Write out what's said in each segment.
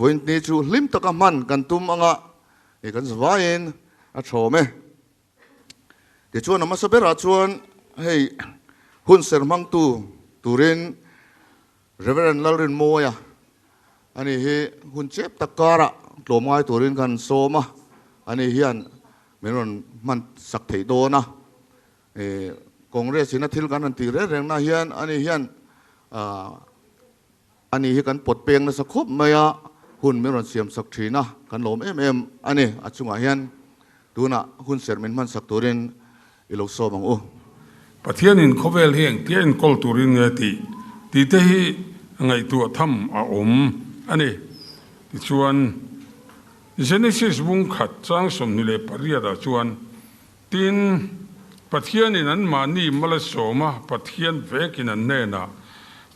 Vawiin ni chu hlim taka hman kan tum anga i kan zavaiin a thawm e. Tichuan a hmasa berah chuan hei hun ser hmangtu turin Reverend Lalrinmawia ani hi hun chep tak karah tlawm ngai turin kan sawm a, ani hian min rawn hman sak theih dawn a. Congress ina thil kan han tih reng reng na hian ani hian ani hi kan pawt peng nasa khawp mai a, hun min rawn siam sak thin a, kan lawm em em a ni. A chungah hian tunah hun serh min hman sak turin i lo sawm ang u. Pathianin khawvel hi engtia enkawl turin nge tih tih te hi ngaihtuah tham a awm a ni. Tichuan, Genesis bung khat chang 28 ah chuan Tin, Pathianin anmahni mal a sawm a, Pathian vekin an hnenah,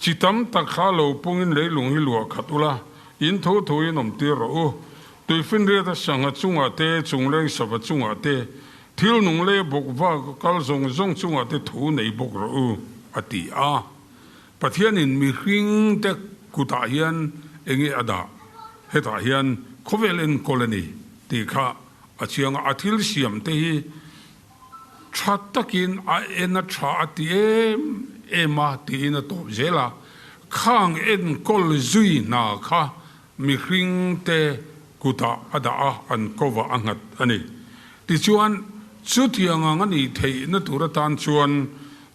Chi tam tak kha lo pungin leilung hi luah khat ula, in tho thoin awm tir rawh u. Tuifinriata sangha chungah te, chungleng sava chungah te, thil nung leh bawk vak kal zawng zawng chungah te thu nei bawk rawh u, a ti a. Pathianin mihring te kutah hian enge a dah? Hetah hian khawvel enkawl a ni tih kha A chiang a, a thil siam te hi tha takin a en a tha a ti em em a tiin a tawp zel a, khang enkawl zui hna kha mihring te kutah a dah a, an kovah a nghat a ni. Tichuan, chutiang ang a nih theihna tur atan chuan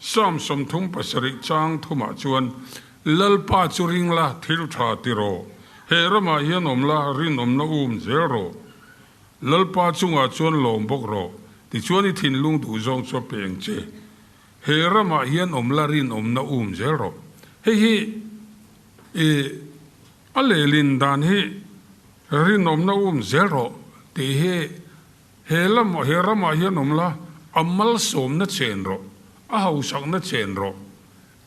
Psalm 37 chang thumah chuan, Lalpa chu ring la, thil tha ti rawh, he ramah hian awm la, rinawmna um zel rawh. Lalpa chungah chuan lawm bawk rawh, tichuan i thinlung duh zawng chu a peng che. He ramah hian awm la rinawmna um zel rawh. Hei hi i a lehlin dan hi rinawmna um zel rawh tih hi he lam he ramah hian awm la a malsawmna chen rawh, a hausakna chen rawh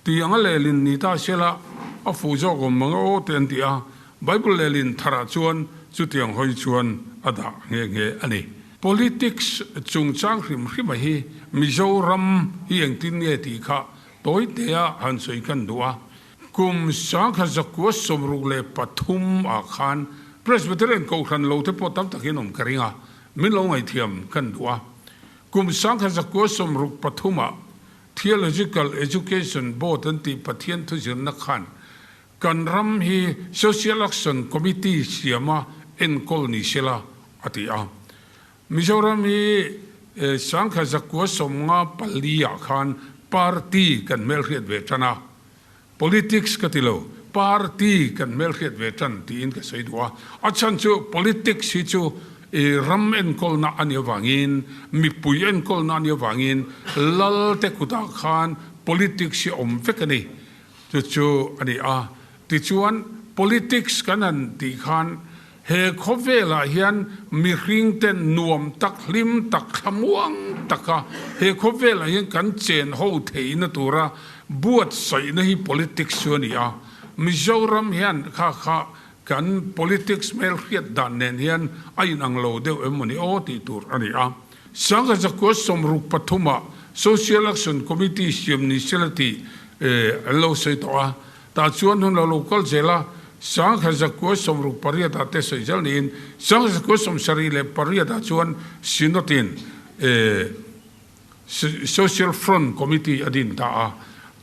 tih anga lehlin ni ta sela a fuh zawk awm mang aw te an ti a, Bible lehlin tharah chuan chutiang hawi chuan a dah nghe nghe a ni. Politics chungchang hrim hrima hi Mizoram hi engtin nge tih kha tawitea han sawi kan duh a. Kum 1963 ah khan Presbyterian Kohhran lo te pawh tam takin awm ka ring a, min lo ngaihthiam kan duh a. Kum 1963 ah Theological Education Board an tih Pathian thuzirna khan kan ram hi Social Action Committee siama enkawl ni sela a ti a. Mizoram hi 1954 ah khan party kan hmelhriat ve tan a, politics ka ti lo, party kan hmelhriat ve tan tiin ka sawi duh a. A chhan chu politics hi chu i ram enkawlna a nih avangin, mipui enkawlna a nih avangin lal te kutah khan politics hi awm vek a ni. Chu chu a ni a. Tichuan politics kan han tih khan he khawvelah hian mihring ten nuam tak, hlim tak, thlamuang taka he khawvelah hian kan chen ho theihna tura buatsaihna hi politics chu a ni a. Mizoram hian kha kha Kan politics hmel hriat dan nen hian a inang lo deuh em mawni aw tih tur a ni a. Sangha zakua 63 ah Social Action Committee siam ni sela tih an lo sawi tawh a. Tah chuan hun lo lo kal zel a, Sangha zakua 68 ah te sawi zel niin Sangha zakua 78 ah chuan Synod in Social Front Committee a din ta a,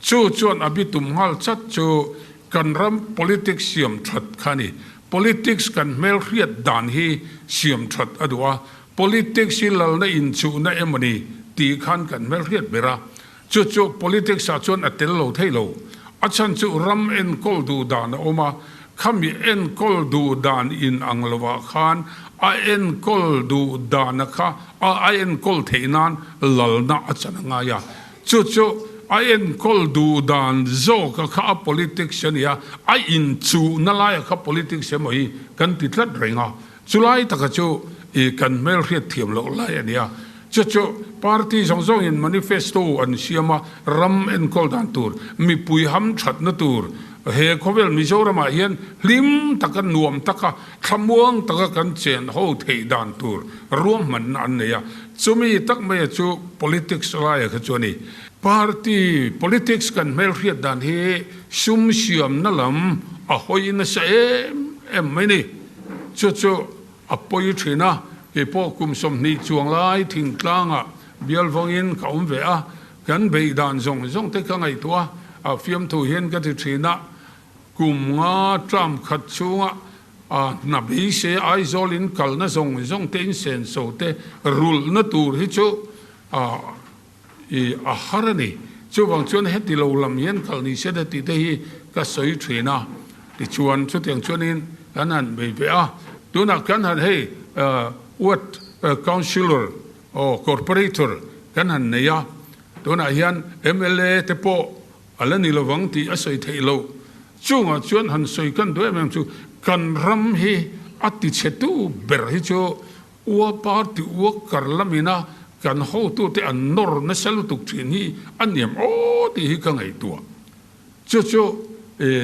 chu chuan a bitum nghal chat chu kan ram politics siam that kha a ni. Politics kan hmelhriat dan hi siam that a duh a, politics hi lalna inchuhna emaw ni tih khan kan hmelhriat ber a, chu chu politics ah chuan a tel lo thei lo. A chhan chu ram enkawl duh dan a awm a, khami enkawl duh dan in ang lovah khan a enkawl duh dana kha a a enkawl theih nan lalna a chan a ngai a. Chu chu a enkawl duh dan zawka kha a politics a ni a, a inchuhna laia kha politics emaw hi kan ti tlat reng a. Chulai taka chu i kan hmelhriat thiam loh lai a ni a. Chu chu party zawng zawngin manifesto an siam a, ram enkawl dan tur, mipui ham thatna tur, he khawvel Mizoramah hian hlim taka nuam taka thlamuang taka kan chen ho theih dan tur ruahmanna an nei a. Chumi tak maia chu politics laia kha chu a ni. Party politics kan hmelhriat dan hi sum siamna lam a hawi nasa em em mai ni. Chu chu a pawi thin a, kei pawh kum 20 chuang lai thingtlangah bial vawngin ka awm ve a, kan beih dan zawng zawng te ka ngaihtuah a, fiamthu hian ka ti thin a, kum nga term khat chhunga a hna beisei Aizawl in kalna zawng zawng te in senso te rulhna tur hi chu a I a har a ni. Chuvang chuan heti lo lam hian kal ni se tih te hi ka sawi thin a. Tichuan chutiang chuanin kan han bei ve a. Tunah kan han hei ward councillor aw corporator kan han nei a. Tunah hian mla te pawh a la ni lovang tih a sawi theih loh. Chungah chuan han sawi kan duh em em chu kan ram hi a tichhetu ber hi chu Ua party worker lamina kan hotute an nawr nasa lutuk thin hi a niam aw tih hi ka ngaihtuah. Chu chu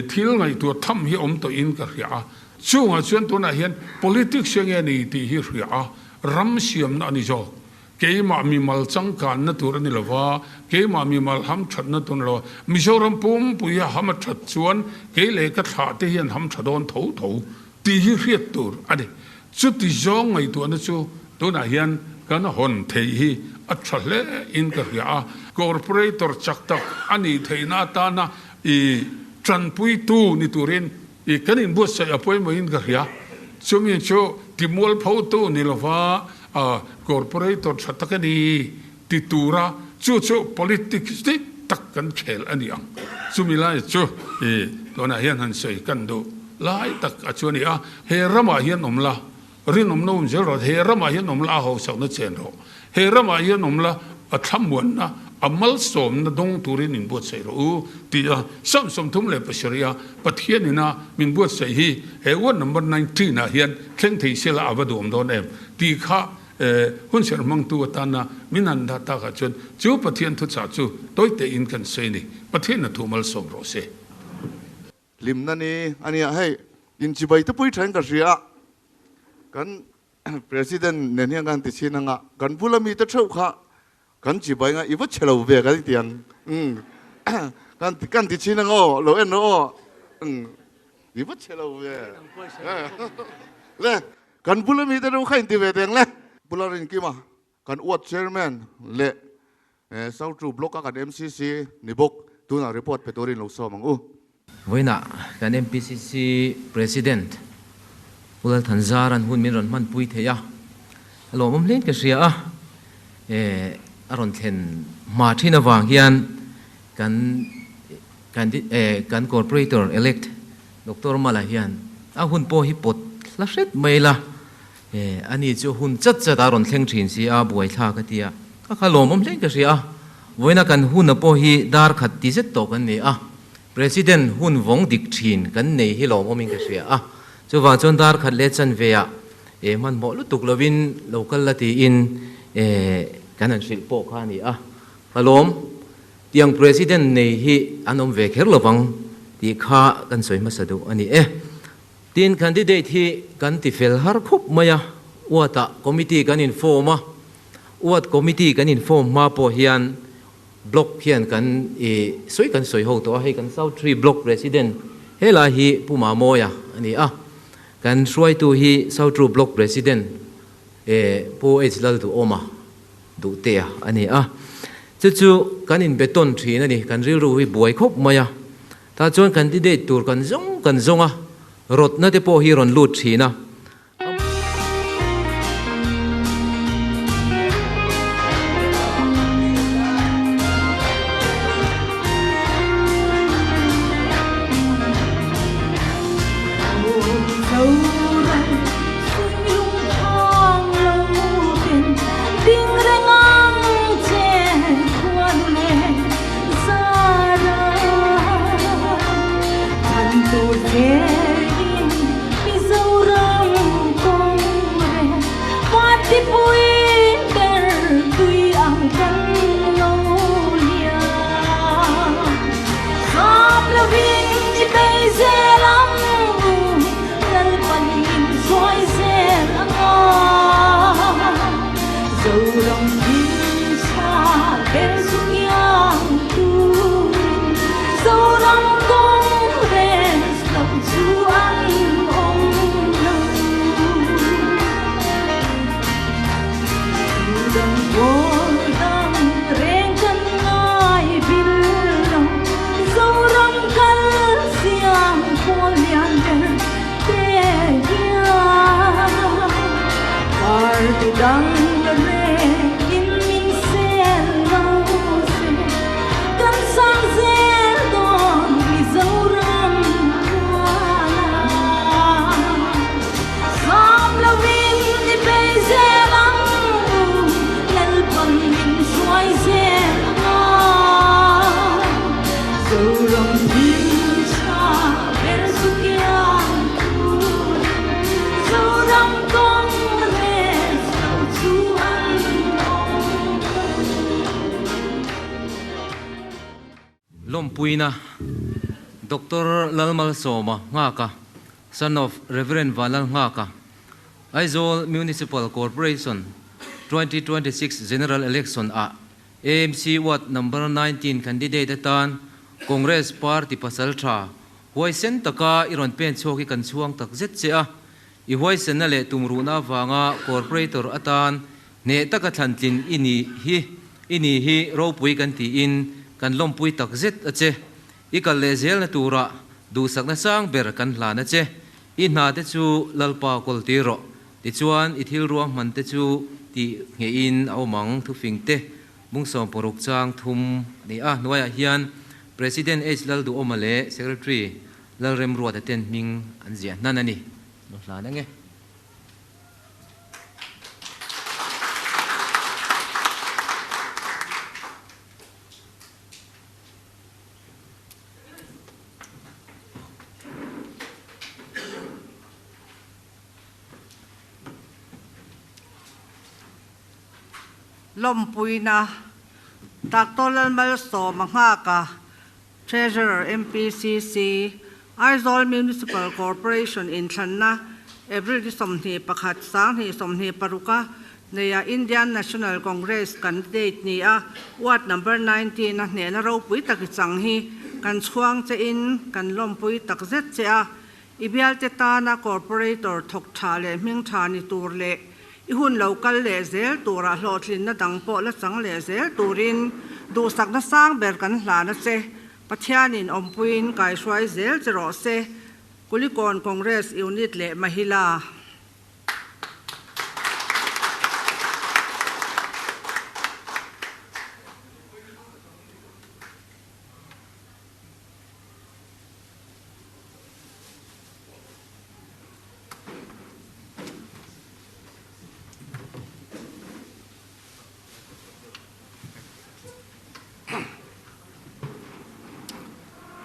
thil ngaihtuah tham hi awm tawhin ka hria a. Chungah chuan tunah hian politics enge ni tih hi hria a, ram siamna a ni zawk. Keimah mimal changkanna tur a ni lova, keimah mimal hamthatna tur a ni lova, Mizoram pumpui a ham a that chuan kei leh ka thlah te hian ham tha dawn tho tho tih hi hriat tur a ni. Chuti zawng ngaihtuahna chu tunah hian kan hawn theih hi a tha hle in ka hria a. Corporator chak tak a nih theihna atana i tanpuitu ni turin i kan inbuatsaih a pawimawhin ka hria. Chumi chu timualphotu ni lova corporator tha tak a ni ti tura chu chu politics dik tak kan khel a ni ang. Chumi lai chu i tunah hian han sawi kan duh lai tak a chu a ni a, he ramah hian awm la, rinawmna awm zel rawh, he ramah hian awm la a hausakna chen rawh, he ramah hian awm la a thlamuanna, a malsawmna dawng turin min buatsaih rawh u tih a Psalm 37 a Pathian ina min buatsaih hi he word number 19 ah hian thleng thei sela a va duhawm dawn em tih kha Hun serh hmangtu atana min han dah takah chuan chu Pathian thuchah chu tawi tein kan sawi a ni. Pathian a thu malsawm rawh se. Hlimna ni a nia hei, inchibai te pui thain ka hria a, kan President nen hian kan ti chhin anga kan bula mite theuh kha kan chibai anga i va che lo ve kan ti ang, umm kan ti chhin anga aw, lo en rawh aw, umm i va che lo ve le. Kan bula mite ro kha inti ve teng le. Bula Rinkima, kan Ward Chairman leh South True Block a kan MCC ni bawk tunah report pe turin lo sawm ang u. Vawiinah kan MPCC President Pu Lalthanzaran hun min rawn hmanpui thei a, a lawmawm hlein ka hria a, a rawn thlen hma thin avang hian kan kan Corporator elect Doctor Mala hian a hun pawh hi pawt hla hret mai la, ani chu hun chat chat a rawn thleng thin si a, buaithlak a ti a, ka kha lawmawm hlein ka hria a, vawiina kan huna pawh hi dar khat ti zet tawh kan ni a, President hun vawng dik thin kan nei hi lawmawmin ka hria a, chuvang chuan dar khat leh chanve ah hmanhmawh lutuk lovin lo kal la tiin kan han hrilh pawh kha a ni a, ka lawm. Tiang President nei hi an awm ve kher lovang tih kha kan sawi hmasa duh a ni e. Tin, candidate hi kan ti fel har khup mai a, Ward-ah committee kan in-form a, Ward committee kan in-form hma pawh hian Block hian kan i sawi kan sawi ho tawh a, hei kan South Tree Block President helai hi Pu Mamawia a ni a, kan hruaitu hi South True Block President Pu H Lalduhawma Duhtea a ni a. Chu chu kan inbe tawn thin a ni, kan rilru hi buai khawp mai a. Tah chuan candidate tur kan zawng kan zawng a, rawtna te pawh hi rawn lut thin a. Midang rekin min sel lo se, kan sang zel dawn Mizoram tuala. Zam lovin i bei zel ang u, Lalpan min hruai zel ang. Zoram hlim tha ber chu kiang tur Zoram Congress lo chu an awm lo. Lawmpuina Doctor Lalmalsawma Nghaka, son of Rev. Vanlalnghaka, Aizawl Municipal Corporation 2026 General Election ah AMC Ward Number 19 Candidate atan Congress Party pasal tha huaisen taka i rawn pen chhuak hi kan chhuang tak zet che a, i huaisenna leh tumruhna avanga Corporator atan hneh taka thlantlin i ni hi i ni hi ropui kan tiin kan lawmpui tak zet a che. I kal leh zelna turah duhsakna sang ber kan hlan a che. I hna te chu Lalpa kawl tir rawh. Tichuan, i thil ruahman te chu tih nghehin a awm ang, thufing te bungsawm paruk chang thum a ni a. Hnuaiah hian President H. Lalduhawma leh Secretary Lalremruata ten hming an ziah hnan a ni. Lo hlan ang e. Lawmpuina, Doctor Lalmalsawma Nghaka, Treasurer, MPCC, Aizawl Municipal Corporation inthlanna April ni 21, 2026 a neia Indian National Congress candidate ni a Ward Number 19 a hnehna ropui tak i chang hi kan chhuang che in kan lawmpui takzet che a. I bialte tana Corporator thawk tha leh hming tha ni tur leh i hun lo kal leh zel turah hlawhtlinna dang pawh la chang leh zel turin duhsakna sang ber kan hlan a che. Pathianin awmpuiin kaihruai zel che rawh se. Kulikawn Congress Unit leh Mahila.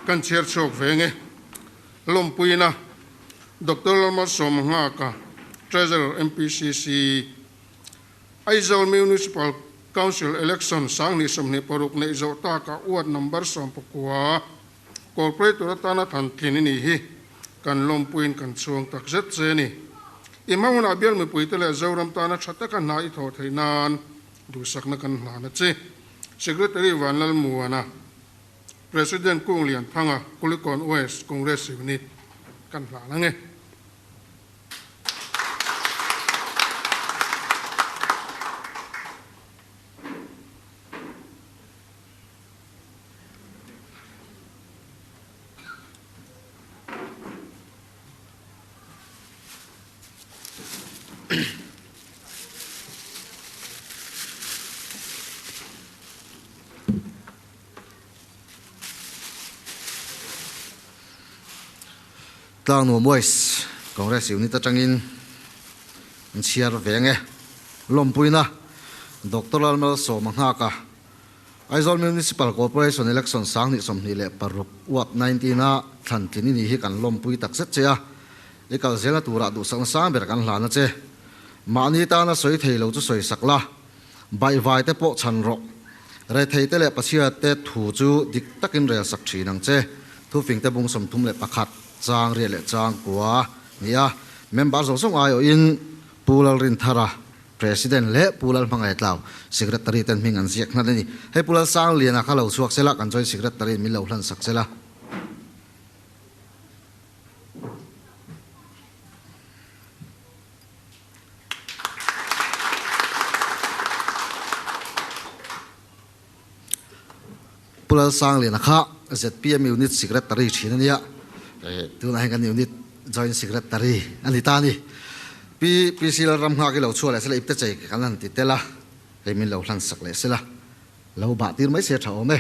Kan chhiar chhuak ve nge. Lawmpuina Doctor Lalmalsawma Nghaka, Treasurer MPCC, Aizawl Municipal Council Election 2026 neih zawh takah Ward Number 19 Corporator atana than tlin i nih hi kan lawmpuiin kan chhuang tak zet che a ni. I hma hunah bial mipuite leh Zoram tana tha taka hna i thawh theih nan duhsakna kan hlan a che. Secretary Vanlalmuana, President Kunglianthanga, Kulikawn West Congress Unit kan hlan ang e. Tlangnuam West Congress Unit atangin an chhiar ve ange. Lawmpuina Doctor Lalmalsawma nghaka Aizawl Municipal Corporation Election 2026 Ward 19 a thlan tlin i ni hi kan lawmpui tak zet che a, i kal zelna turah duhsakna sang ber kan hlan a che. Mahni tana sawi thei lo chu sawi sak la. Baihvai te pawh chhan rawh. Rethei te leh Pasia te thu chu dik takin rel sak thin ang che. Thufing te bung 31, chang riah leh chang kua ni a. Member zawng zawng aiawhin Pu Lalrinthara, President leh Pu Lalhmangaih Tlau, Secretary ten hming an ziak hnan a ni. Hei Pu Lalsangliana kha lo chhuak sela, kan Joint Secretary in min lo hlan sak sela. Pu Lalsangliana kha zpm Unit Secretary thin a nia, tunah hian kan Unit Joint Secretary a ni ta a ni. Pi PC Lalramnghak i lo chhuah leh sela ipte chei kan han ti tel a, hei min lo hlan sak leh sela lo bah tir mai se tha awm e.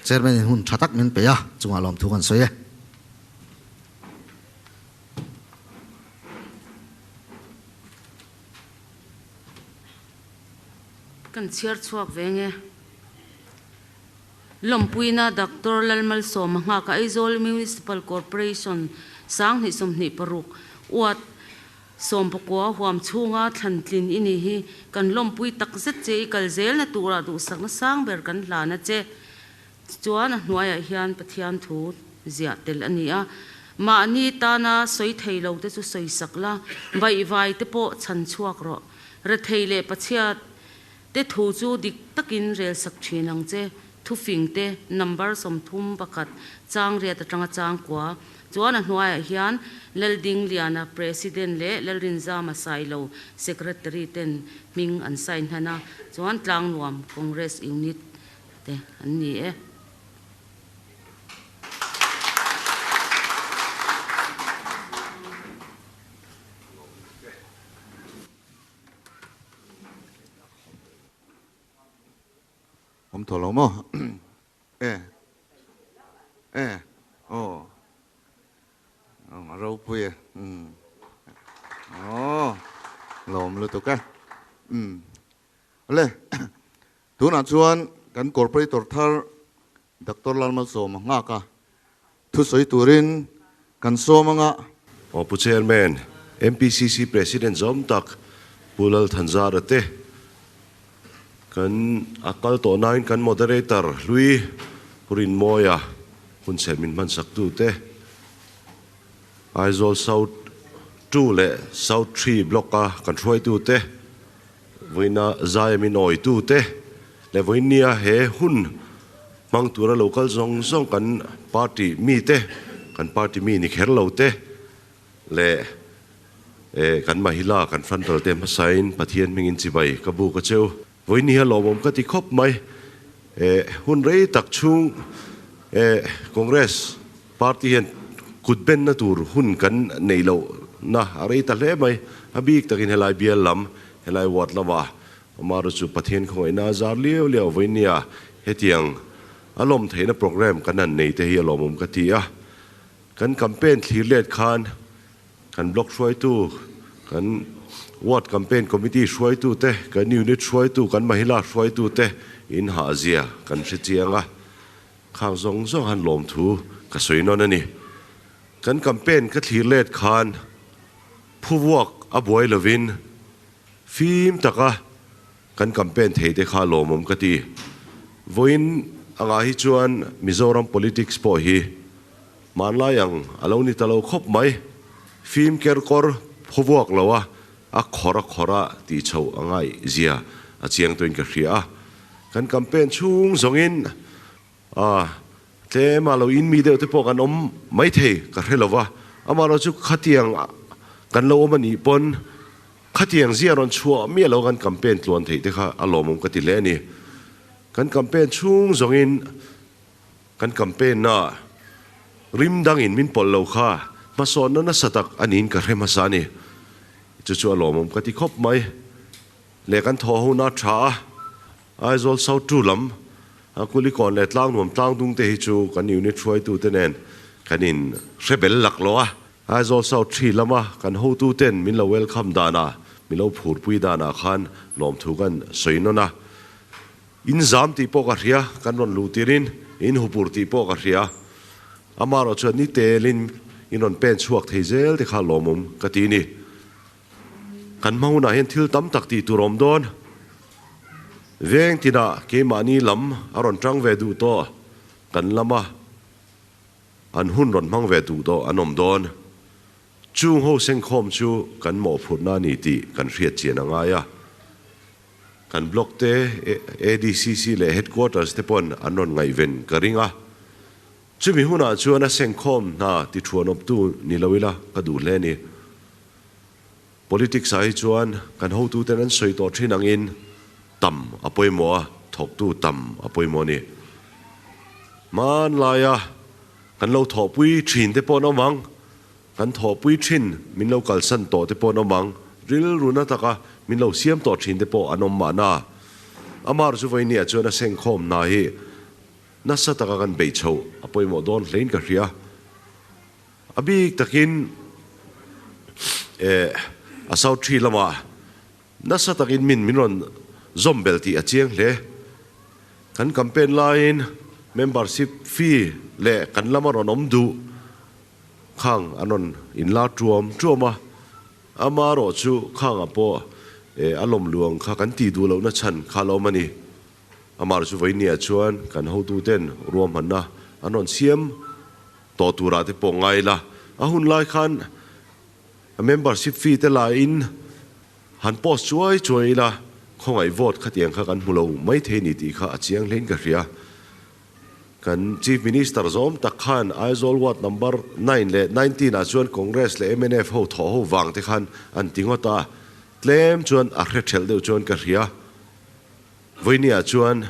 Chairman in hun tha tak min pe a, chungah lawmthu kan sawi e. Kan chhiar chhuak ve nge. Lawmpuina Doctor Lalmalsawma nghaka Aizawl Municipal Corporation 2026 uat 19 huam chhunga thlan tlin i ni hi kan lawmpui tak zet che i kal zelna turah duhsakna sang ber kan hlan a che. Chuan a hnuaiah hian Pathian thu ziah tel a ni a, mahni tana sawi thei lo te chu sawi sak la, baihvai te pawh chhan chhuak rawh. Rethei leh Pachhiat te thu chu dik takin rel sak thin ang che. Thufing te number 31 chang riat atanga chang kua. Chuan a hnuaiah hian Laldingliana President leh Lalrinzama Sailo Secretary ten hming an sign hnan a, chuan Tlangnuam Congress Unit te an ni e. Awm tawh lo maw? E. E. Aw. A ropui e. Umm. Aw. Lawm lutuk e. Umm. Le. Tunah chuan kan Corporator thar Doctor Lalmalsawma nghak a, thusawi turin kan sawm anga. Aw Pu Chairman, MPCC President zawm tak Pu Lalthanzara te, kan a kal tawh nain kan Moderator hlui Pu Rinmawia hunchhe min hmansaktu te, Aizawl South ii leh South ii Block-a kan hruaitu te, Vawiina zaia min awitute leh vawinia he hun hmang tura lo kal zawng zawng kan party mite, kan party mi ni kher lo te leh kan mahila kan frontal te hmasain Pathian hmingin chibai ka buk a cheu. Vawiin hi a lawmawm ka ti khawp mai. Hun rei tak chhung Congress party hian kut benna tur hun kan neih loh na a rei ta hle mai. A bik takin helai bial lam, helai ward lama Amaru chu Pathian khawngaihna a zar liau liau vawiin nia hetiang a lawm theihna programme kan han nei te hi a lawmawm ka ti a. Kan campaign thlir let khan kan block hruaitu, kan ward campaign committee hruaitu te, kan unit hruaitu, kan mahila hruaitu te in hahzia kan hre chiang a. Khang zawng zawng han lawmthu ka sawi nawn a ni. Kan campaign ka thlir let khan phuvuak a buai lovin fim taka kan campaign thei te kha lawmawm ka ti. Vawiin angah hi chuan Mizoram politics pawh hi hmanlai ang a lo ni ta lo khawp mai. Fim ker kawr phuvuak lo a, a khawr a khawr a tih chhoh a ngaih zia a chiang tawhin ka hria a. Kan campaign chhung zawngin a tlem a lo in mi deuh te pawh kan awm maithei ka hre lo va, amaherawh chu khatiang kan lo awm a nih pawn khatiang zia rawn chhuah miah lo kan campaign tluan theih te kha a lawmawm ka ti hle a ni. Kan campaign chhung zawngin kan campaign na rim dangin min pawlh lo kha hmasawnna nasa tak a niin ka hre hmasa a ni. Chu chu a lawmawm ka ti khawp mai. Leh kan thawh ho na tha a, Aizawl South 2 lam a Kulikawn leh Tlangnuam Tlangdung te hi chu kan unit hruaitu te nen kan in hre bel lak lo a, Aizawl South 3 lama kan hotu ten min lo welcome danah, min lo phurpui danah khan lawmthu kan sawi nawn a. In zam tih pawh ka hria, kan rawn luh tirin in hupur tih pawh ka hria. Amaherawh chuan ni telin in rawn pen chhuak thei zel te kha lawmawm ka ti ni. Kan hma hunah hian thil tam tak tih tur a awm dawn. Veng tinah keimahni lam a rawn tang ve duh tawh, kan lama an hun rawn hmang ve duh tawh an awm dawn. Chung ho sengkhawm chu kan mawhphurhna a ni tih kan hriat chian a ngai a. Kan block te, ADCC leh Headquarters te pawn an rawn ngaihven ka ring a. Chumi hunah chuan a sengkhawm hna ti thuanawptu ni lo ila ka duh hle a ni. Politics ah hi chuan kan hotuten an sawi tawh thin angin tam a pawimawh a, thawktu tam a pawimawh a ni. Hmanlaia kan lo thawhpui thin te pawh an awm ang, kan thawhpui thin min lo kalsan tawh te pawh an awm ang, rilru na taka min lo siam tawh thin te pawh an awm mahna. Amar chu vawinia chuan a sengkhawm hna hi nasa taka kan beih chhoh a pawimawh dawn hlein ka hria. A bik takin eh a South Tree lamah Nasa takin min min rawn zawm bel tih a chiang hle. Kan campaign laiin membership fee leh kan lama rawn awm duh khang an rawn inla tuam tuam a, amarawh chu khangah pawh a lawm luang kha kan tih duh lohna chhan kha a la awm a ni. Amar chu vawinia chuan kan hotuten ruahmanna an rawn siam tawh turah te pawh ngai ila, a hun lai khan A membership fee te la in han post chuai chuai ila khawngaih vote khatiang kha kan hmu lo mai thei ni tih kha a chiang hlein ka hria. Kan Chief Minister zawm tak khan Aizawl ward number nine leh 19 ah chuan Congress leh mnf ho thawh ho vang te khan an ti ngawt a, tlem chuan a hre thelh deuh chuan ka hria. Vawinia chuan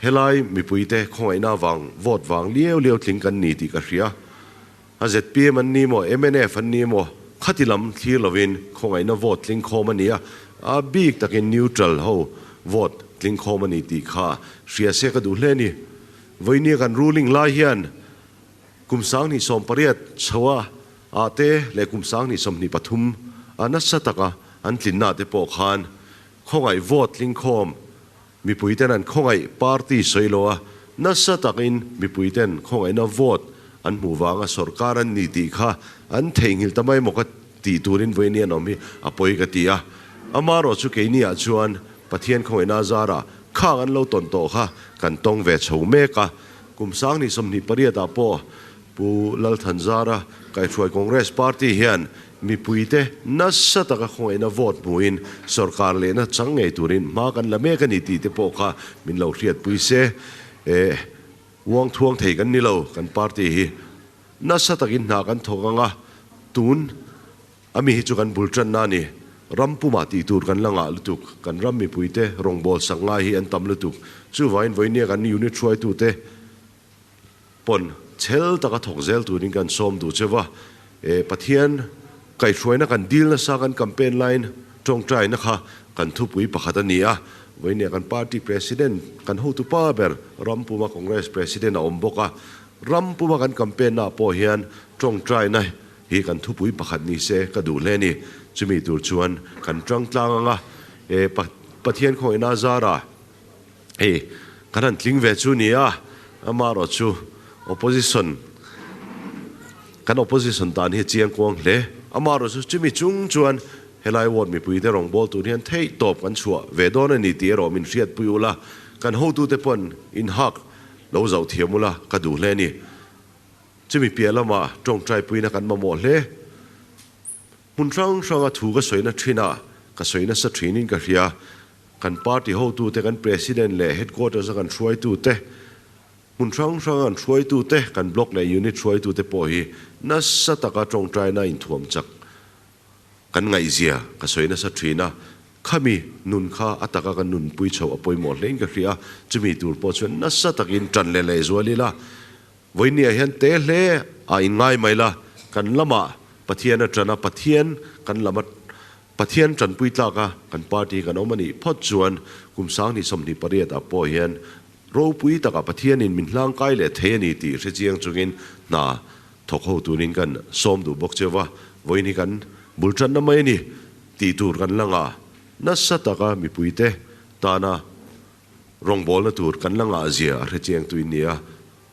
helai mipuite khawngaihna vang vote vang liau liau tling kan ni tih ka hria. A zpm an ni maw, mnf an ni maw, khati lam thlir lovin khawngaihna vote tling khawm a ni a, a bik takin neutral ho vote tling khawm a ni tih kha hria se ka duh hle a ni. Vawinia kan ruling lai hian kum 2018 chhoa ah te leh kum 2023 a nasa taka an tlinna te pawh khan khawngaih vote tling khawm Mipuiten an khawngaih party sawi lo a, nasa takin mipuiten khawngaihna vote an hmuh vanga sorkar an ni tih kha an theihnghilh ta mai maw ka tih turin vawiin an awm hi a pawi ka ti a. Amarawh chu keini ah chuan Pathian khawngaihna a zarah khang an lo tawn tawh kha kan tawng ve chho mek a. Kum 2028 ah pawh Pu Lalthanzara kaihhruai Congress Party hian mipuite nasa taka khawngaihna vote hmuhin sorkar lehna chang ngei turin hma kan la mek a ni tih te pawh kha min lo hriatpui se. Eh, uang thuang thei kan ni lo, kan party hi nasa takin hna kan thawk ang a, tun a mi hi chu kan bul tanna a ni. Ram pumah tih tur kan la ngah lutuk, kan ram mipuite rawngbâwl sak ngai hi an tam lutuk. Chuvangin vawinia kan unit hruaitute pawn chhel taka thawk zel turin kan sawm duh che va, e Pathian kaihhruaina kan dil nasa kan campaign laiin tawngtaina kha kan thupui pakhat a ni a, vawinia kan party president kan hotu pa ber ram puma Congress president a awm bawk a, ram puma kan campaign naah pawh hian tawngtaina hi kan thupui pakhat ni se ka duh hle a ni, chumi tur chuan kan tang tlang anga e Pathian khawngaihna zara Hei kan han tling ve chu nia, amaherawh chu opposition kan opposition tan hi a chiang kuang hle. Amaherawh chu chumi chung chuan helai ward mipuite rawngbâwl tur hian theih tawp kan chhuah ve dawn a ni tih erawh min hriatpui ula, kan hotute pawn inhak lo zauh thiam ula ka duh hle a ni. Chumi piah lamah tawngtaipuina kan mamawh hle. Hmun hrang hranga thu ka sawina thin a, ka sawi nasa thinin ka hria. Kan party hotute, kan president leh headquarters a kan hruaitute, hmun hrang hranga kan hruaitute, kan block leh unit hruaitute pawh hi nasa taka tawngtaina inthuam chak kan ngaihzia ka sawi nasa thin a. Khami nun kha a taka kan nunpui chhoh a pawimawh hlein ka hria a, chumi tur pawh chuan nasa takin tan leh lehzual ila. Vawinia hian te hle a inngai mai la, kan lamah Pathian a tan a, Pathian kan lama Pathian tanpui tlaka kan party kan awm a nih phawt chuan kum 2028 ah pawh hian ropui takah Pathianin min hlangkai leh thei a ni tih hre chiang chungin hna thawk ho turin kan sawm duh bawk cheu va, vawiin hi kan bul tanna mai a ni tih tur kan la ngah nasa taka mipuite tana rawngbawlna tur kan la ngah zia a hre chiang tuin ni a.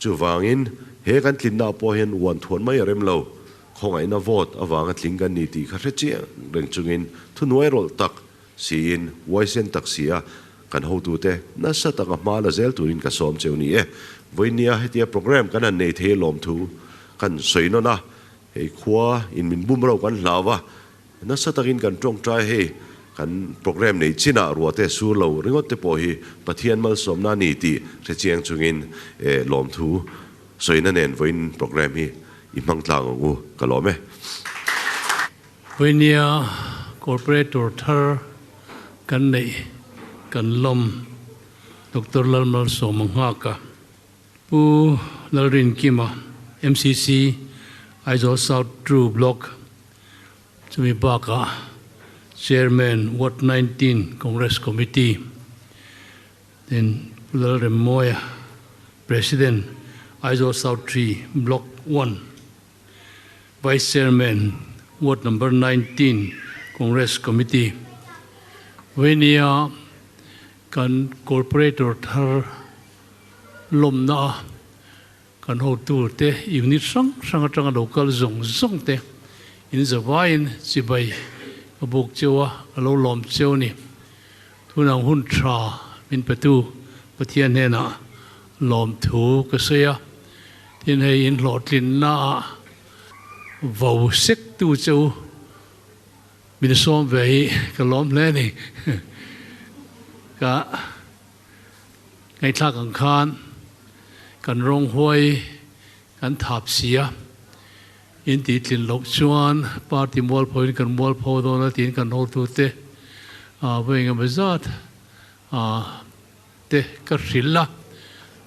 Chuvangin, he kan tlinna pawh hian uan thuan mai a rem lo. Khawngaihna vote avanga tling kan ni tih kha hre chiang reng chungin thunuai rawlh tak siin, huaisen tak si a kan hotute nasa taka hma la zel turin ka sawm cheu ni e. Vawinia hetia program kan han nei thei lawmthu kan sawi nawn a, hei khua in min bum ro kan hlau a, Nasa takin kan tawngtai hei kan program nei chinah ruahte sur lo ringawt te pawh hi Pathian malsawmna a ni tih hre chiang chungin lawmthu sawina nen vawiin program hi i hmang tlang ang u ka lawm e. Vawinia Corporator thar kan neih kan lawm Doctor Lalmalsawma nghak a. Pu Lalrinkima, MCC, Aizawl South Two Block, chumi bakah Chairman, Ward 19 Congress Committee, tin Pu Lalremmawia, President, Aizawl South 3 Block 1, Vice Chairman, Ward Number 19 Congress Committee. Vawinia kan Corporator thar lawmna a kan hotu te unit hrang hrang atanga lo kal zawng zawng te in zavaiin chibai ka buk cheu a, ka lo lawm cheu a ni. Tunang hun tha min petu Pathian hnenah lawmthu ka sawi a, tin hei in hlawhtlinna ah vo sek tu cheu min sawm ve hi ka lawm hle a ni. Ka ngaihthlak ang khan kan rawng huai kan thap si a, in tihtlin loh chuan party mualpho in kan mualpho dawn a tiin kan hotute vawi engemaw zat te ka hrilh a,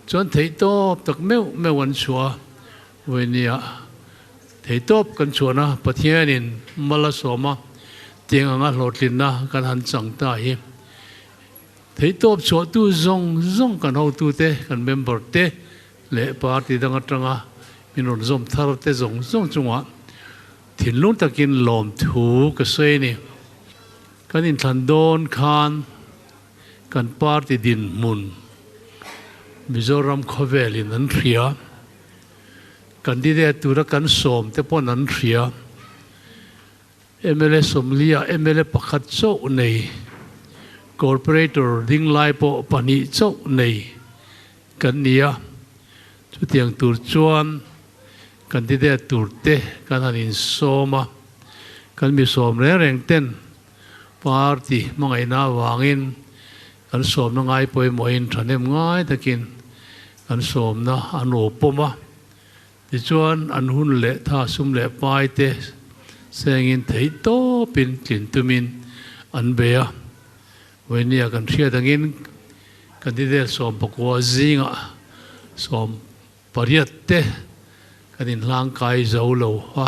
chuan theihtawp tak meuh meuh an chhuah a, vawinia theihtawp kan chhuahna Pathianin mal a sawm a, tiang anga hlawhtlinna kan han chang ta hi theihtawp chhuahtu zawng zawng kan hotute, kan member te leh party dang atanga min rawn zawm thar te zawng zawng chungah thinlung takin lawmthu ka sawi a ni. Kan inthlan dawn khan kan party dinhmun Mizoram khawvelin an hria, candidate tura kan sawm te pawn an hria, mla sawmliah mla pakhat chauh nei, corporator ding lai pawh pahnih chauh nei kan ni a, chutiang tur chuan candidate tur te kan han insawm a, kan mi sawm reng reng ten Party hmangaihna avangin kan sawmna ngai pawimawhin thahnem ngai takin kan sawmna an aw pawm a. Tichuan an hun leh tha sum leh pai te sengin theih tawpin tlin tumin an bei a. Vawinia kan hriat angin candidate 19 zingah 18 te kan inhlangkai zo lo a,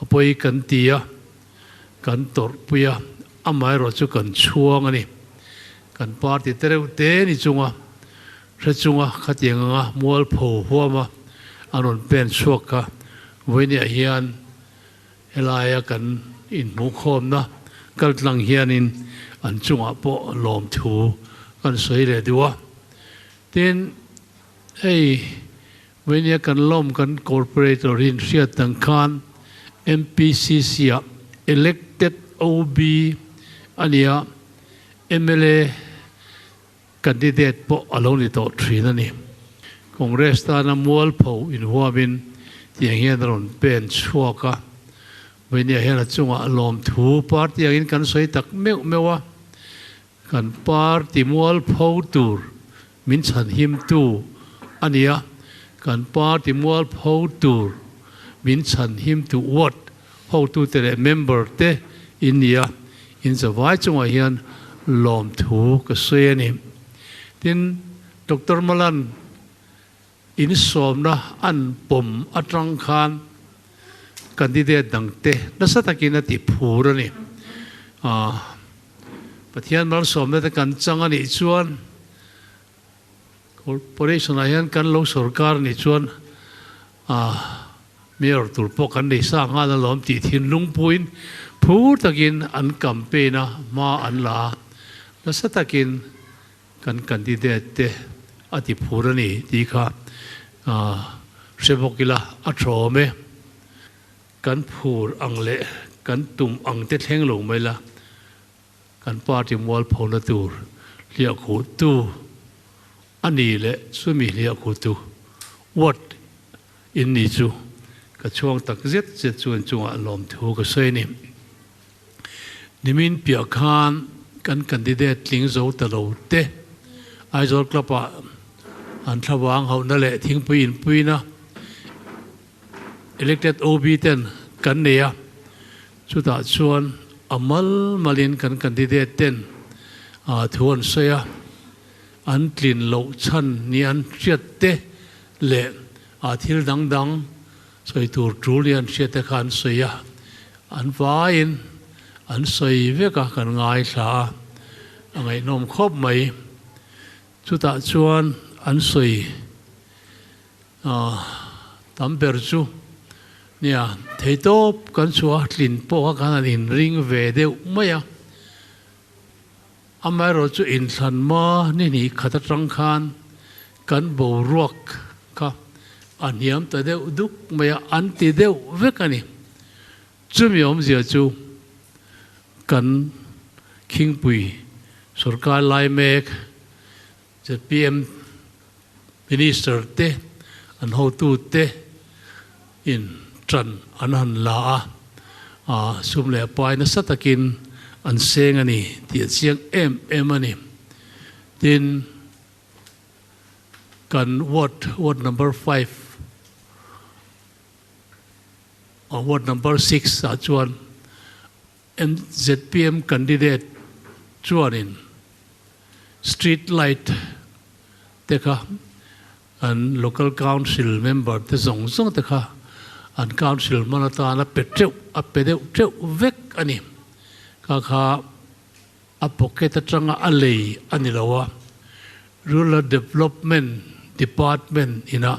a pawi kan ti a, kan tawrhpui a, amaherawh chu kan chhuang a ni. Kan party te reuh te ni chunga hre chunga khatiang anga mualpho huama an rawn pen chhuak kha vawiiniah hian helaia kan inhmuhkhawmna kaltlang hianin an chungah pawh lawmthu kan sawi leh duh a. Tin, Hei, vawinia kan lawm kan Corporator hi inhriat dang khan MPCC ah elected OB a ni a, mla candidate pawh a lo ni tawh thin a ni. Congress tana mualpho inhuamin tiang hian a rawn pen chhuak a, vawinia hian a chungah lawmthu party angin kan sawi tak meuh meuh a, Kan party mualpho tur min chhanhimtu a ni a, kan party mualpho tur min chhanhimtu ward hotute leh member te in ni a, in zavai chungah hian lawmthu ka sawi a ni. Tin, Doctor Malan insawmna an pawm atang khan candidate dangte nasa takin a ti phur a ni. Pathian malsawmna te kan chang a nih chuan Corporation ah hian kan lo sorkar a nih chuan Mayor tur pawh kan nei sa nghal alawm tih thinlung puiin phur takin an campaign a, hma an la a, nasa takin kan candidate te a ti phur a ni tih kha hre bawk ila a thawm e. Kan phur ang leh kan tum ang te thleng lo mai la, kan party mualphona tur hliahkhuhtu a ni leh chumi hliahkhuhtu ward in ni chu ka chhuang tak zet zet chuan chungah lawmthu ka sawi a ni. Nimin piah khan kan candidate tling zo ta lo te Aizawl Club ah an thlavang hauhna leh thingpui inpuina Elected OB ten kan nei a, chutah chuan a mal malin kan candidate ten thu an sawi a, an tlin loh chhan ni an hriat te leh ah thil dang dang sawi tur tul hi an hriat te kha an sawi a, an vaiin an sawi vek a kan ngaithla a, a ngaihnawm khawp mai. Chutah chuan an sawi tam ber chu nia theitawp kan chhuah a tlin pawh kha kan han inring ve deuh mai a. Amaherawh chu inthlan hma ni hnih khat atang khan kan boruak kha a hniam ta deuh duk mai a, an ti deuh vek a ni. Chumi awmzia chu kan khingpui sorkar lai mek zpm Minister te an hotu te in tan an han la a, sum leh pai nasa takin an seng a ni tih a chiang em em a ni. Tin, kan ward, ward number five, ward number six ah chuan MZPM candidate chuanin street light te kha an local council member te zawng zawng te kha an council hman atan a pe teuh a pe deuh teuh vek a ni. Kha kha a pocket atanga a lei a ni lo a, Rural Development Department ina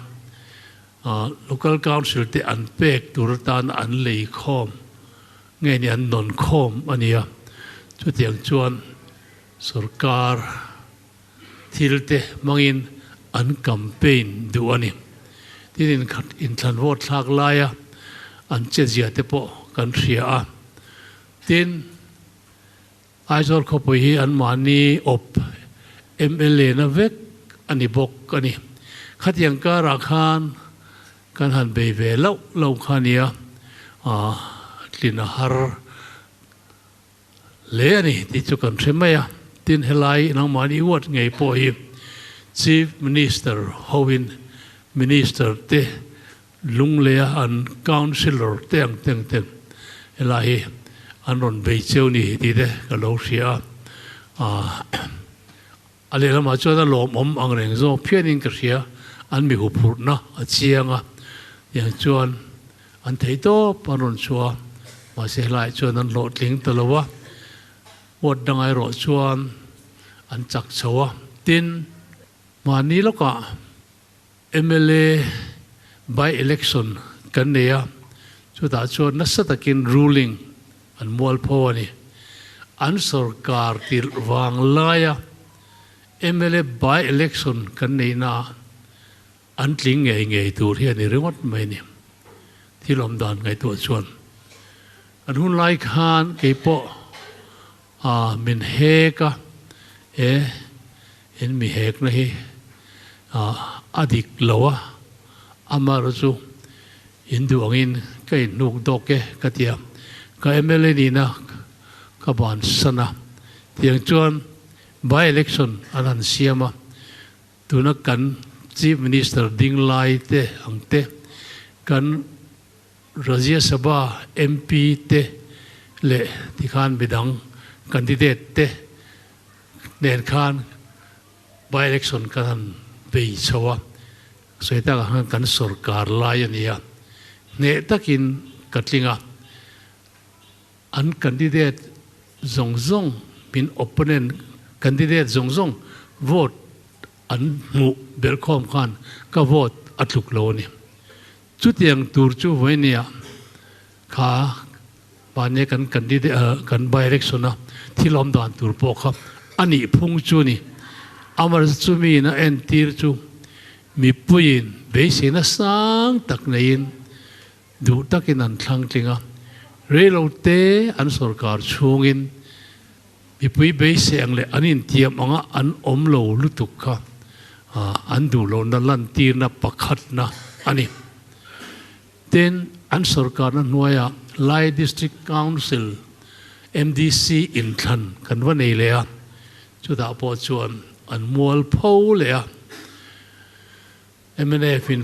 Local Council te an pek tur atan an lei khawm nge ni an nawn khawm a nia. Chutiang chuan sorkar thil te hmangin an campaign duh a ni. Tin inthlan vote thlak laia an chetzia te pawh kan hria a. Tin Aizawl khawpui hi anmahni awp mla na vek a ni bawk a ni. Khatiang karah khan kan han bei ve loh loh kha a nia, tlin a har hle a ni tih chu kan hre mai a. Tin, helai nangmahni uat ngei pawh hi Chief Minister hoin Minister te Lungleia an Councillor te ang teng ten helai hi an rawn bei cheu ni tih te ka lo hria a, a lehlamah chuan a lawmawm ang reng zawk phianin ka hria, an mi huphurhna a chiang a, tiang chuan an thei tawp an rawn chhuah a, mahse helaiah chuan an hlawhtling ta lo a, ward dangah erawh chuan an chak chho a, tin mahni lawkah. Mla by election kan nei a, chutah chuan nasa takin ruling an mualpho a ni. An sorkar tirh vang laia mla by election kan neihna an tling ngei ngei tur hi a ni ringawt mai a ni. Thil awm dan ngaihtuah chuan kan hun lai khan keipawh A min hek a, e in mi hekna hi a dik lo a, amaherawh chu in duh angin ka inhnuk dawk e ka ti a, ka mla nihna ka bansan a, tiang chuan by election an han siam a, tuna kan Chief Minister ding lai te ang te kan Rajya Sabha MP te leh tikhan midang candidate te nen khan by election kan han bei chho a, sawi takah khan kan sorkar lai a ni a, hneh takin ka tling a, an candidate zawng zawng min opponent candidate zawng zawng vote an hmuh belhkhawm khan ka vote a tluk lo a ni. Chutiang tur chu vawinia kha mahnia kan candidate kan by election a thil awm dan tur pawh kha a nih phung chu a ni. Amaherawhchu chumi in a entir chu mipuiin beiseina sang tak neiin duh takin an thlang tling a, reilote an sorkar chhungin mipui beisei ang leh an intiam anga an awm lo lutuk kha an duh lohna lantirna pakhatna a ni. Tin, an sorkarna hnuaiah Lai District Council, MDC, inthlan kan va nei leh a, chutah pawh chuan an mual pho leh a. Mnf in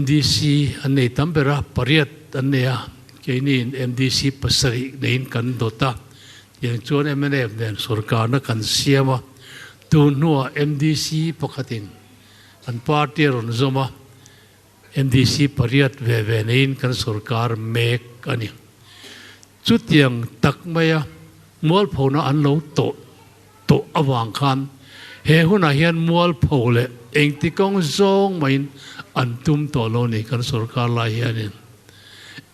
MDC an nei tam ber a, pariat an nei a, keini in MDC pasarih neiin kan dawt a, tiang chuan mnf nen sorkarna kan siam a, tun hnuah MDC pakhatin an party a rawn zawm a. MDC pariat ve ve neiin kan sorkar mek a ni. Chutiang tak maia mualphona an lo tawh tawh avang khan he hunah hian mualpho leh engti kawng zawng maiin an tum tawh lo ni kan sorkar lai hianin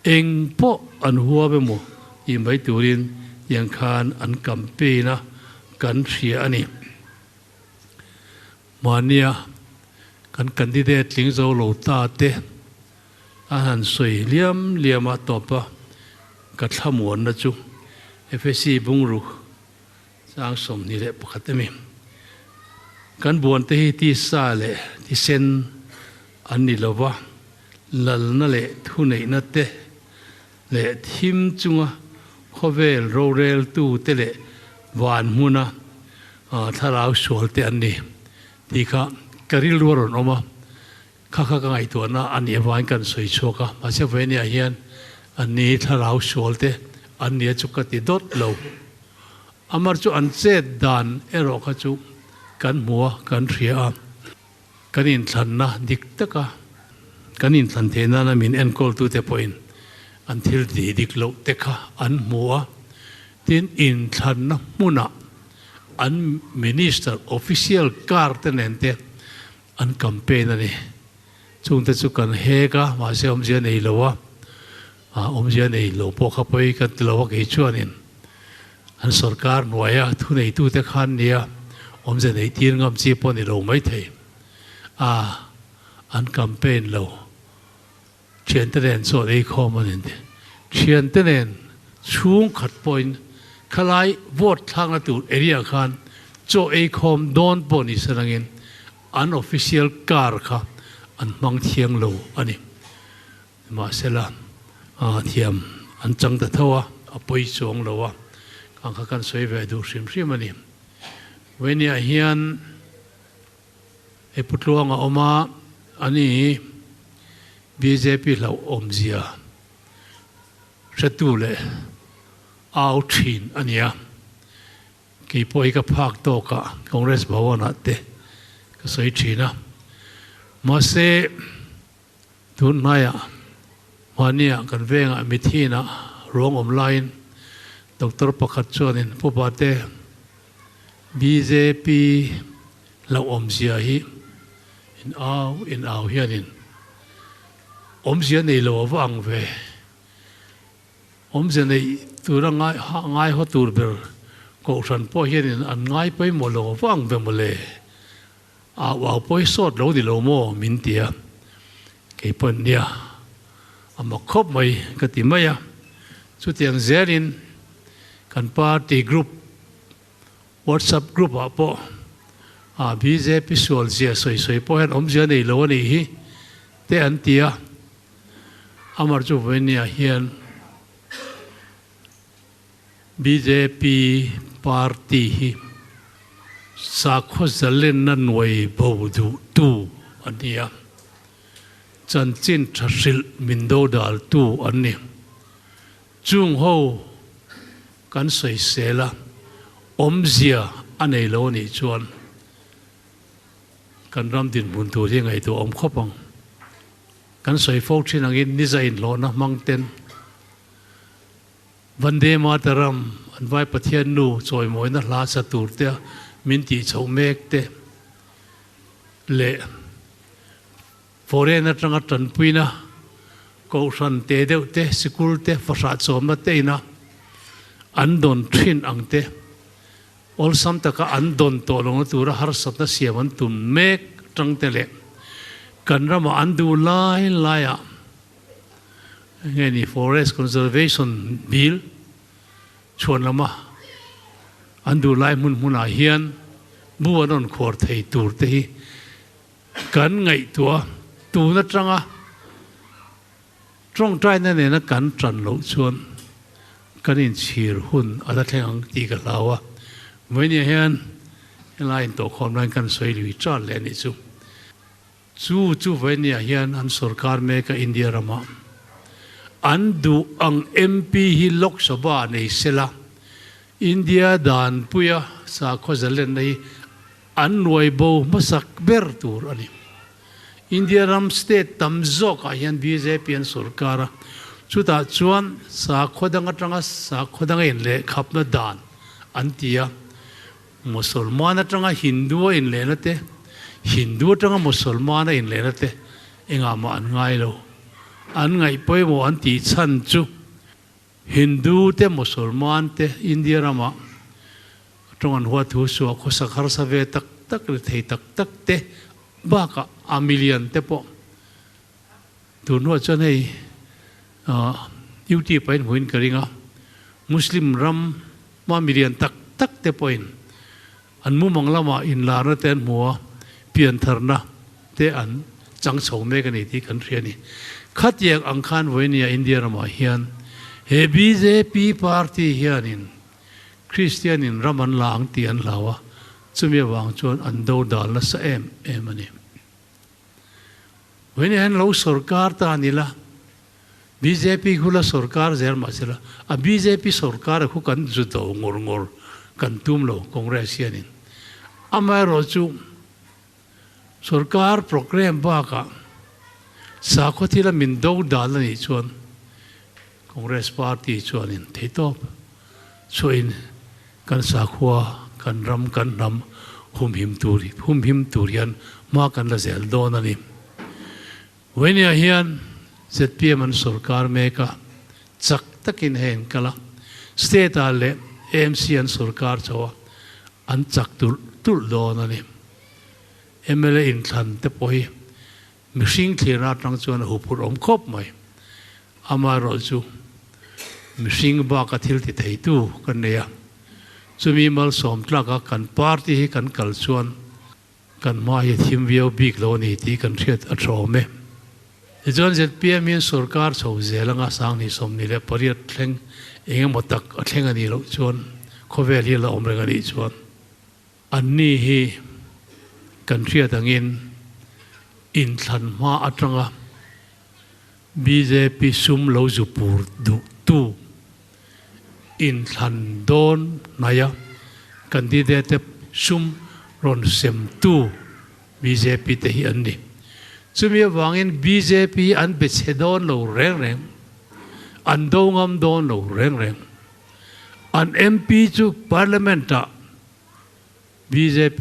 eng pawh an huam emaw tih mai turin tiang khan an campaign a kan hria a ni. Mahnia kan candidate tling zo lo ta te a han sawi liam liam a tawp a ka thlamuanna chu FSC bungruk Chang 21 a mi. Kan buante hi tisa leh thisen an ni lo va, lalna leh thuneihna te leh thim chunga khawvel roreltu te leh van hmuna thlarau sual te an ni tih kha ka rilru a rawn awm a, kha kha ka ngaihtuahna a nih avangin kan sawi chhuak a, mahse vawinia hian an ni thlarau sual te an nia chu ka ti dawt lo. Amar chu an chet dan erawh kha chu kan hmu a, kan hria a, kan inthlanna dik taka kan inthlan theih nana min enkawltute pawhin an thil tih dik loh te kha an hmu a, tin inthlanna hmunah an minister official car te nen te an campaign a ni. Chungte chu kan hek a, mahse awmzia nei lo a, awmzia nei lo pawh kha pawi kan ti lo a kei chuanin an sorkar hnuaia thuneitute khan nia awmzia nei tir ngam chi pawh ni lo maithei a, an campaign lo. Thiante nen chuan ei khawm a ni ti. Thiante nen chhungkhat pawhin khalai vote thlakna tur area khan chaw ei khawm dawn pawh ni se langin an official car kha an hmang thiang lo a ni. Nimahsela thiam an chang ta tho a, a pawi chuang lo a, kang kha kan sawi ve duh hrim hrim a ni. Vawinia hian. He putluang a awm a, ani bjp hlauh awmzia hretu leh au thin a nia. Kei pawh hi ka phak tawk a, Congress Bhavan ah te ka sawi thin a. Mahse, tun hnaiah mahnia kan vengah mithinah ruang awm laiin doctor pakhat chuanin Pu Bate, Bjp hlauhawmzia hi in au in au hianin awmzia nei lo a va ang ve. Awmzia neih tura ngai ngai haw tur ber kohhran pawh hianin an ngai pawimawh lo a va ang ve mawle. Au au pawh hi sawt lo ni lo maw min ti a, kei pawh nia a mak khawp mai ka ti mai a. Chutiang zelin kan party group WhatsApp group ah pawh a bjp sual zia sawi sawi pawh hian awmzia nei lo a nih hi te an ti a, Amar chu vawinia hian bjp party hi sakhaw zalenna nuai bo duh tu a ni a, chanchin tha hrilh min dodal tu an ni. Chung ho kan sawisel a, awmzia a nei lo a nih chuan kan ram dinhmun tur hi ngaihtuah awm khawp ang. Kan sawi fo thin angin niza inhlawhna hmang ten Vande Mataram an vai Pathian nu chawimawina hla sa tur te min tih chhoh mek te leh Foreign atanga tanpuina kohhran te deuh te, sikul te, fahrah chawmna te ina an dawn thin ang te, awlsam taka an dawn tawh lohna tura harsatna siam an tum mek tang te leh kan ramah an duh lai laiah enge ni Forest Conservation Bill chhuan lama an duh lai hmun hmunah hian bu an rawn khuar thei tur te hi Kan ngaihtuah tun atanga tawngtaina nena kan tan loh chuan kan inchhir hun a la thleng ang tih ka hlau a. Vawinia hian helai intawhkhawm laiin kan sawi lui tan leh a nih chu. Chu chu vawinia hian an sorkar mek a India ramah an duh ang MP hi Lok Sabha nei sela India danpuia sakhaw zalenna hi An nuai bo hmasak ber tur a ni. India ram state tam zawkah hian bjp an sorkar a, chutah chuan sakhaw dang atanga sakhaw danga inlehkhapna dan an ti a, Mosolman atanga Hindu a inlehna te, Hindu atanga Mosolman a inlehna te engah mah an ngai lo. An ngaih pawimawh an tih chhan chu Hindu te Mosolman te India ramah tawng an huat thu suah khawsak harsa ve tak tak ri thei tak tak te bakah a milian te pawh tun hnuah chuan hei YouTube ah in hmuhin ka ring a, Muslim ram ma milian tak tak te pawhin an mumang lamah inlarna te an hmu a, piantharna te an chang chho mek a ni tih kan hria a ni. Khatiang ang khan vawinia India ramah hian he bjp party hianin Kristian in ram an la ang tih an hlau a, chumi avang chuan an do dal nasa em em a ni. Vawinia hian lo sorkar ta ni la, Bjp khu la sorkar zel mah se la, a bjp sorkar a khu kan zu do ngawr ngawr kan tum lo Congress hianin. Amaherawhchu sorkar programme bakah sakhaw thila min do dal a nih chuan Congress party chuanin theihtawp chhuahin kan sakhua, kan ram, kan hnam humhim tur humhim tur hian hma kan la zel dawn a ni. Vawinia hian zpm an sorkar mek a, chak takin hei an kal a, state ah leh AMC an sorkar chho a, an chak tulh tulh dawn a ni. Mla inthlan te pawh hi mihring thlirna atang chuan a huphurh awm khawp mai. Amaherawhchu mihring baka thil ti theitu kan nei a, chumi malsawm tlaka kan party hi kan kal chuan Kan hma hi a thim viau bik lo a ni tih kan hriat a tha awm e. Tichuan zpm hian sorkar chho zel anga 2028 thleng eng emaw tak a thleng a nih loh chuan khawvel hi a la awm reng a nih chuan anni hi kan hriat angin inthlan hma atanga bjp sum lo zu pur duhtu inthlan dawn hnaia candidate te sum rawn semtu bjp te hi an ni. Chumi avangin bjp hi an be chhe dawn lo reng reng, an do ngam dawn lo reng reng. An MP chu Parliament ah bjp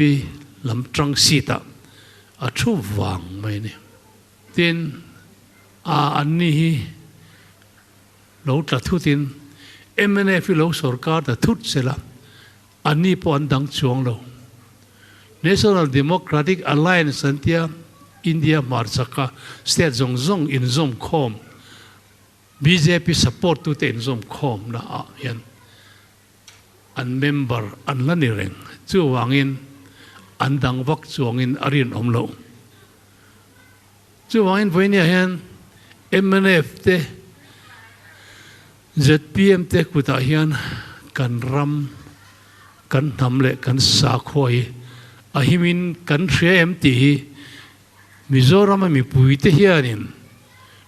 lam tang seat ah a thu vang mai a ni. Tin, a anni hi Lo tla thutin mnf hi lo sorkar ta thut sela, anni pawh an dang chuang lo. National Democratic Alliance an tia India hmarchaka state zawng zawng inzawm khawm, bjp support tute inzawm khawmna ah hian an member an la ni reng. Chuvangin an dang vak chuangin a rinawm loh. Chuvangin vawinia hian mnf te, zpm te kutah hian kan ram, kan hnam leh kan sakhua hi a himin kan hria em tih hi Mizorama mipuite hianin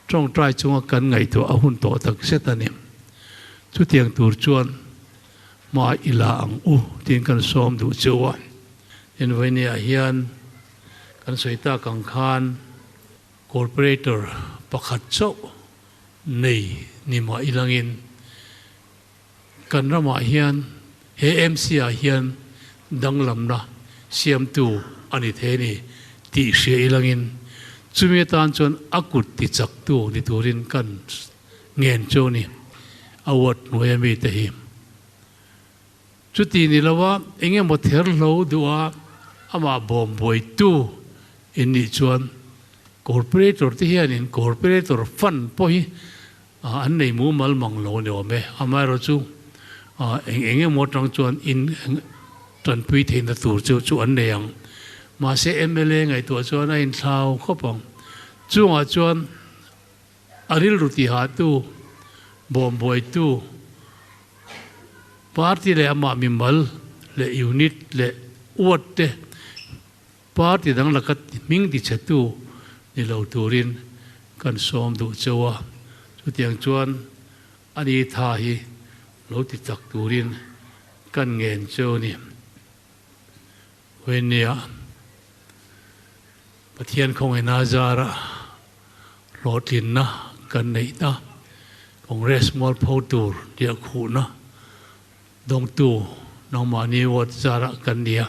tawngtai chunga kan ngaihtuah a hun tawh tak zet a ni. Chutiang tur chuan hma i la ang u tiin kan sawm duh cheu a. Tin vawinia hian Kan sawi tak ang khan Corporator pakhat chauh nei ni mah ilangin kan ramah hian he MC ah hian danglamna siamtu a ni thei a ni tih hria ilangin chumi atan chuan a kut tichaktu ni turin kan ngen chu a ni a ward hnuaia mite hi. Chuti ni loa eng emaw ther hlo duha amah bawm buaitu in nih chuan Corporator te hianin Corporator Fund pawh hi an nei mumal mang lo a ni awm e. Amaherawhchu eng eng emaw atang chuan in tanpui theihna tur chu chu an nei ang. Mahse mla ngaihtuah chuan a inthlau khawp ang. Chungah chuan A rilru tihahtu, bawmbuaitu, party leh amah mimal leh unit leh ward te party dang laka hming tichhetu ni lo turin kan sawm duh cheu a, chutiang chuan a ni tha hi lo ti chak turin kan ngen cheu a ni. Vawinia. Pathian khawngaihna zara hlawhtlinna kan neih ta. Congress mualpho tur diah khuhna dawngtu nangmahni vote zara kan ni a,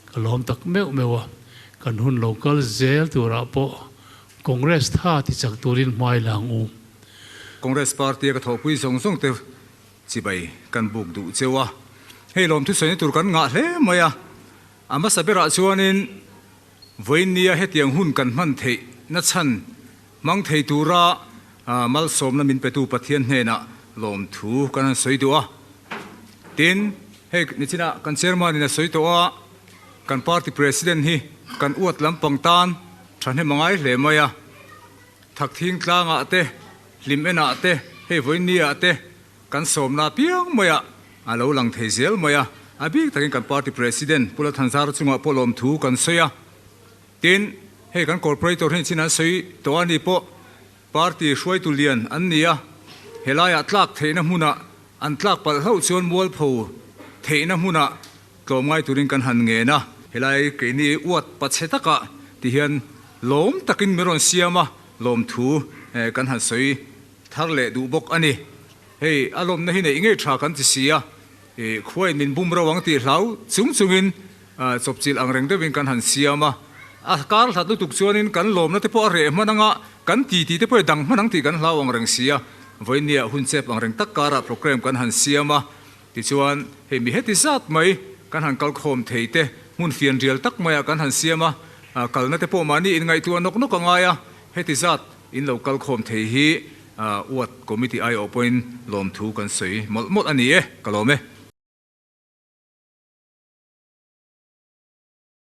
ka lawm tak meuh meuh a. Kan hun lo kal zel turah pawh Congress tha ti chak turin hmai la ang u. Congress Party a ka thawhpui zawng zawng te chibai kan buk duh cheu a, hei lawm thusawi na tur kan ngah hle mai a, a hmasa berah chuanin vawiinnia hetiang hun kan hman theih na chhan hmang thei tura malsawmna min petu Pathian hnenah lawmthu kan han sawi duh a, tin hei nichinah kan chairman in a sawi tawh a, kan party president hi kan uat lampang tan thahnem a ngai hle mai a, Thakthing tlangah te, hlim enah te, hei vawiinniah te kan sawmna piang maiah a lo lang thei zel mai a. A bik takin kan party president Pu Lalthanzara chungah pawh lawmthu kan sawi a. Tin, hei kan corporator hi chin an sawi tawh a ni pawh party hruaitu lian an ni a, helaiah tlak theihna hmunah an tlak palh hlauh chuan mualpho theihna hmunah Tlawmngai turin kan han ngen a. Helai keini uat pachhe takah ti hian lawm takin min rawn siam a, lawmthu kan han sawi thar leh duh bawk a ni. Hei a lawmna hi neih ngei tha kan ti si a, khuain min bum ro ang tih hlau chung chungin chawpchilh ang reng deuhin kan han siam a. A kar hlat lutuk chuanin kan lawmna te pawh a reh hman anga, kan titi te pawh i dang hman ang tih kan hlau ang reng si a. Vawinia hun chep ang reng tak karah program kan han siam a. Tichuan, hei mi heti zat mai kan han kal khawm thei te, hmun fian rial tak maiah kan han siam a, kalna te pawh mahni inngaihtuah nawk nawk a ngai a, heti zat in lo kal khawm thei hi Ward Committee aiawh pawhin lawmthu kan sawi mawlh mawlh a ni e, ka lawm e.